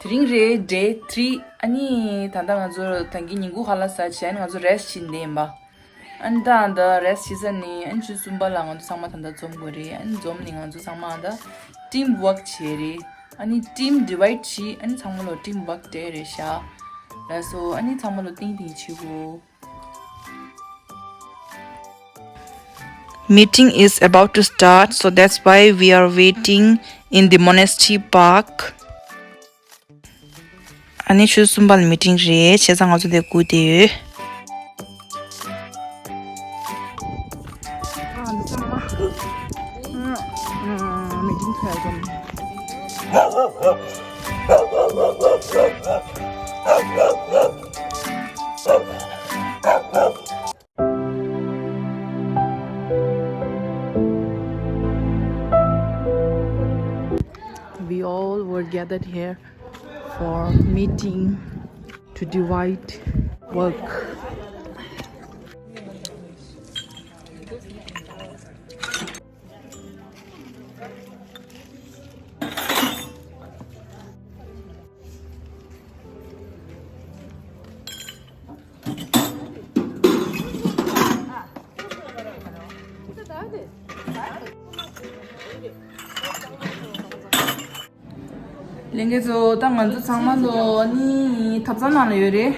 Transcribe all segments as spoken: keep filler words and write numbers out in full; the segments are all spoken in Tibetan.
དེ་རིང་རེད། day three། ཨ་ནི་ད་ལྟ་ང་ཚོ་ད་གིན་ཉིན་གུང་ཁ་ལག་ཟ་བྱས། ཨ་ནི་ང་ཚོ་rest་བྱེད་བསྡད་ཡིན་པ། ཨ་ནི་ད་ད་rest་བྱེད་ས་ནི། ཨ་ནི་ཆུ་གསུམ་པ་ལ་ང་ཚོ་ཚང་མ་ད་ལྟ་འཛོམས་དགོས་རེད། ཨ་ནི་འཛོམས་ནས་ང་ཚོ་ཚང་མ་ད་team work་བྱེད་རེད། ཨ་ནི་team divide་བྱེད། ཨ་ནི་ཚང་མ་ལོ་team work་སྤྲད་རེད་ཤག་ལགས་སོ། ཨ་ནི་ཚང་མ་ལོ་ཏིང་ཏིང་བྱེད་དགོས། Meeting is about to start, so that's why we are waiting in the monastery park. ཨ་ནི་ཆུ་གསུམ་པ་ལ་meeting་རེད། བྱས་ཙང་ང་ཚོ་དེ་སྒུག་བསྡད་ཡོད། We all were gathered here for meeting to divide work. ལྷན་རྒྱས་ཚོ། ད་ང་ཚོ་ཚང་མ་ལོ་ཨ་ནི་ཐབ་ཚང་ནང་ལ་ཡོད་རེད།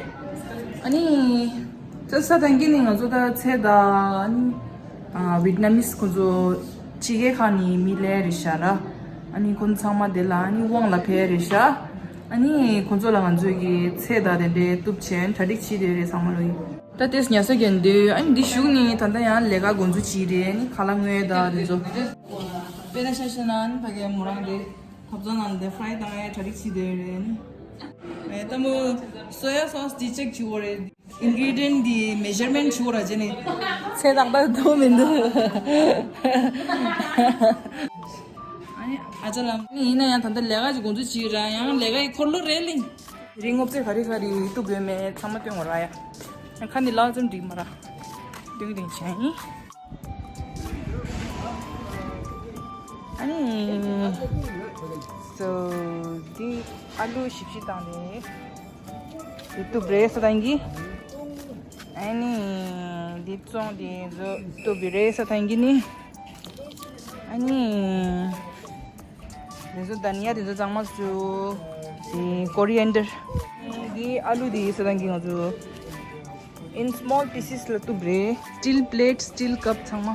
ཨ་ནི་ད་ས་དང་གི་ནི་ང་ཚོ་ད་ཚེ་ད་ཨ་ནི་ཨ་Vietnamese་ཁོ་ཚོ་ཕྱི་རྒྱལ་ཁག་ནས་མི་སླེབས་རེད་ཤག་ར། ཨ་ནི་ཁོ་ཚང་མ་དེ་ལ་ཨ་ནི་དབང་ལ་ཕེབས་རེད་ཤག་ཨ་ནི་ཁོ་ཚོ་ལ་ང་ཚོས་ཀྱི་ཚེ་ད་དེ་འདྲའི་གཏུབ་བྱས་གྲ་སྒྲིག་བྱས་བསྡད་རེད། ཚང་མ་ལོ་ཡིན། ད་དེས་ཉལ་ས་གྱོན་དུས། ཨ་ནི་འདི་གཞུག་ནི་ད་ལྟ་ཡང་ལས་ཀ་འགོ་འཛུགས་བྱས་རེད། ཨ་ནི་ཁ་ལག་བརྔོས་ད་དེ་ཚོ། དཔེར་ན་ཆ་བཞག་ན་ཨ་ནི་ཕ་གིའི་མོ་རང་དེ་ཐབ་ཚང་ནང་དེ་fry་བཏང་ཡས་གྲ་སྒྲིག་བྱས་བསྡད་རེད། ཨ་ནི་ཨེ་ལྟད་མོ་soya sauce་དེ་check་བྱེད་དགོས་རེད། Ingredient་དེ་measurement་བྱེད་དགོས་ར་བྱས་ནས། ཚེ་ཏག་ཏག་འདུག་མི་འདུག་ཨ་ནི་ཨ་ཅག་ལགས། ཨ་ནི་ཡིན་ན་ཡང་ད་ལྟ་ལས་ཀ་ཅིག་འགོ་འཛུགས་བྱས་ར། ཡང་ལས་ཀ་ཡི་འཁོར་ལོ་རེད་ལིང་། དེ་རིང་སྔོ་ཚལ་ག་རེ་ག་རེ་གཏུབ་ཡོད་མེད་ཚང་མ་སྟོན་དགོས་ར་ཡ། ཡང་ཁ་ནི་ལག་ཙམ་འགྲིག་མ་ར། ཏིང་ཏིང་བྱས་ཡིན། ཨ་ནི། so་འདི་ཨ་ལུ་ཞིབ་ཞིབ་བཏང་སྟེ། འདི་གཏུབ་རེད་ས་དང་གི། ཨ་ནི་འདི་བཙོང་དེ་ཚོ་གཏུབ་པའི་རེད་ས་དང་གི་ནི། ཨ་ནི། དེ་ཚོ་དྷ་ནི་ཡ་དེ་ཚོ་གཙང་མ་བཟོ། དེ་coriander། དེ་ཨ་ལུ་དེ་ས་དང་གི་ང་ཚོ་in small pieces་ལ་གཏུབ་རེད། steel plate, steel cup་ཚང་མ་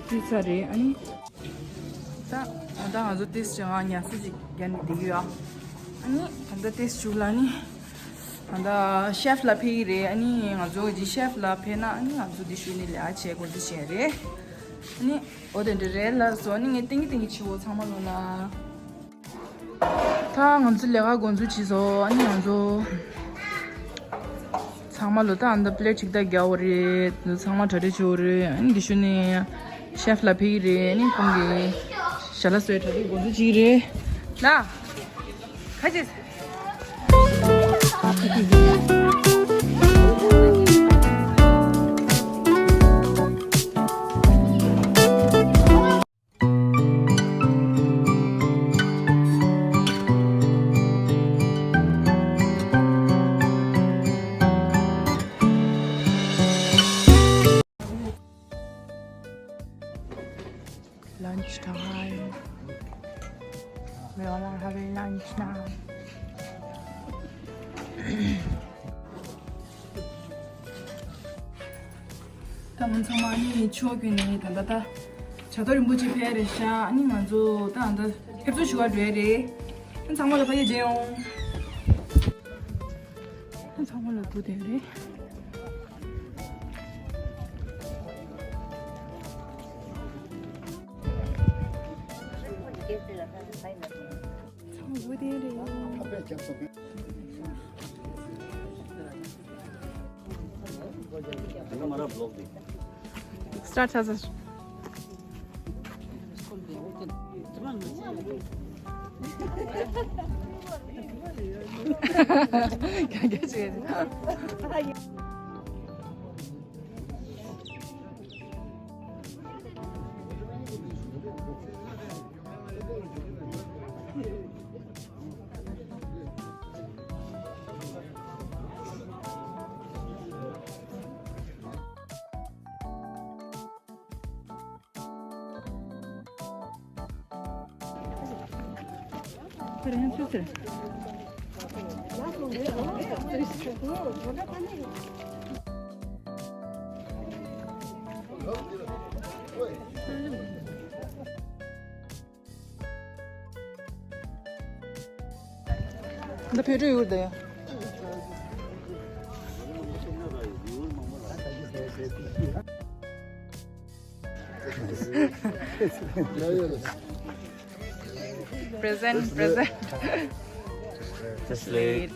གཏུབ་ཚར་རེད། ཨ་ནི་ད་ད་ང་ཚོ་ཏིས་ཅང་ང་ཉལ་ས་ཅིག་རྒྱབ་ནས་བསྡད་ཀྱི་ཡོད། ཨ་ནི་ད་ལྟ་ཏིས་ཅུ་ལ་ནི་ད་ལྟ་chef་ལ་ཕེབས་ཀྱི་རེད། ཨ་ནི་ང་ཚོ་གི་chef་ལ་ཕེབས་ན་ཨ་ནི་ང་ཚོ་འདི་ཞུ་ནི་ལས་ཨ་ཆེ་དགོས་འདུག་བྱས་རེད། ཨ་ནི། འོ་དེ་འདྲ་རེད་ལགས་སོ། ཨ་ནི་ངས་ཏིང་ངེ་ཏིང་ངེ་བྱེད་འོ་ཚང་མ་ལོ་ན། ད་ང་ཚོ་ལས་ཀ་འགོ་འཛུགས་བྱས་སོ། ཨ་ནི་ང་ཚོ་ཚང་མ་ལོ་ད་ཨ་ད་plate་གཅིག་ད་རྒྱག་འོ་རེད། ཚང་མ་གྲ་སྒྲིག་བྱེད་འོ་རེད། ཨ་ནི་དེ་ཞུ་ནི་chef་ལ་ཕེབས་ཀྱི་རེད། ཨ་ནི་ཁོང་གིས་ཞལ་ལག་བཟོས་གྲ་སྒྲིག་འགོ་འཛུགས་བྱེད་ཀྱི་རེད་ལ། ཁ་ཅིག Lunch time. We all are having lunch now. ད་ང་ཚང་མ་ནི་ཆོས་གུན་ནི་ད་ལྟ་ད་བྱ་དོ་རིན་པོ་ཆེ་ཕེབས་རེད་ཤག་ཨ་ནི་ང་ཚོ་ད་ད་ཕེབས་བསུ་ཞུ་བ་འགྲོ་ཡ་རེད། ཨ་ཚང་མ་ལ་ཕ་གི་མཇལ་ཡོང་། ཨ་ཚང་མ་ལ་སྒུག་བསྡད་རེད། ཚང་མ་སྒུག་བསྡད་རེད། Start ཚར་ཚར། འདི་བོད་ཕྲུག་ཡོད་དེ། Present, present. Just late.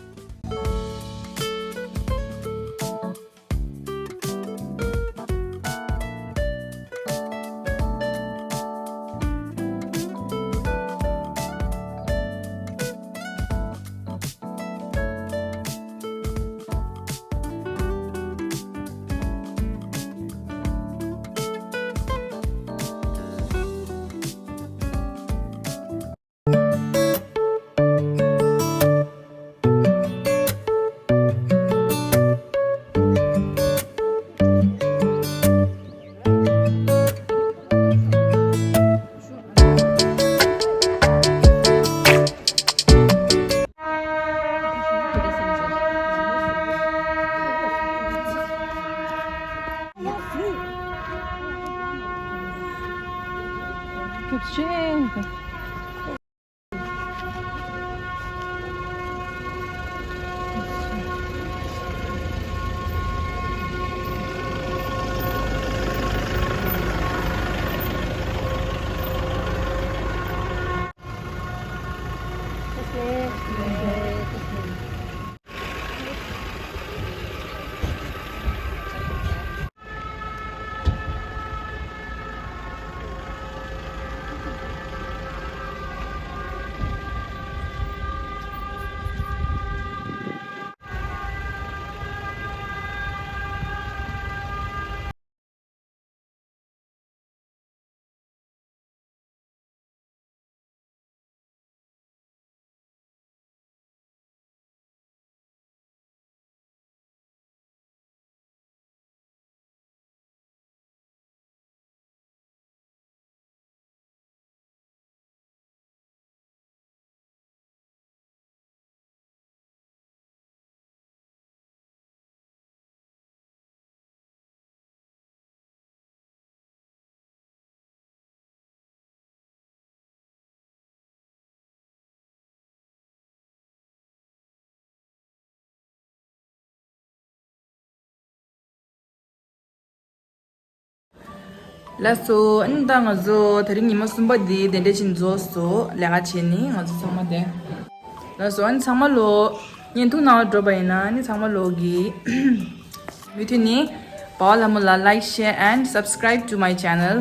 ལགས་སོ། ཨ་ནི་ད་ང་ཚོ་དེ་རིང་ཉི་མ་གསུམ་པ་འདི་དེ་འདྲས་ཅིག་རྫོགས་སོང་། ལས་ཀ་བྱས་ནི་ང་ཚོ་ཚང་མ་དེ། ལགས་སོ། ཨ་ནི་ཚང་མ་ལོ་བརྙན་ཐུང་ནང་ལ་འགྲོ་བ་ཡིན་ན་ཨ་ནི་ཚང་མ་ལོ་གི་མུ་མཐུད་ནས་པ་ཝ་ལྷ་མོ་ལ་like, share and subscribe to my channel.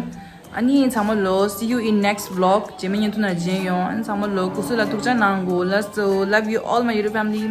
ཨ་ནི་ཚང་མ་ལོ། See you in next vlog. རྗེས་མའི་བརྙན་ཐུང་ནང་མཇལ་ཡོང་། ཨ་ནི་ཚང་མ་ལོ་སྐུ་གཟུགས་ལ་ཐུགས་ཅག་གནང་དགོས། ལགས་སོ། Love you all my YouTube family.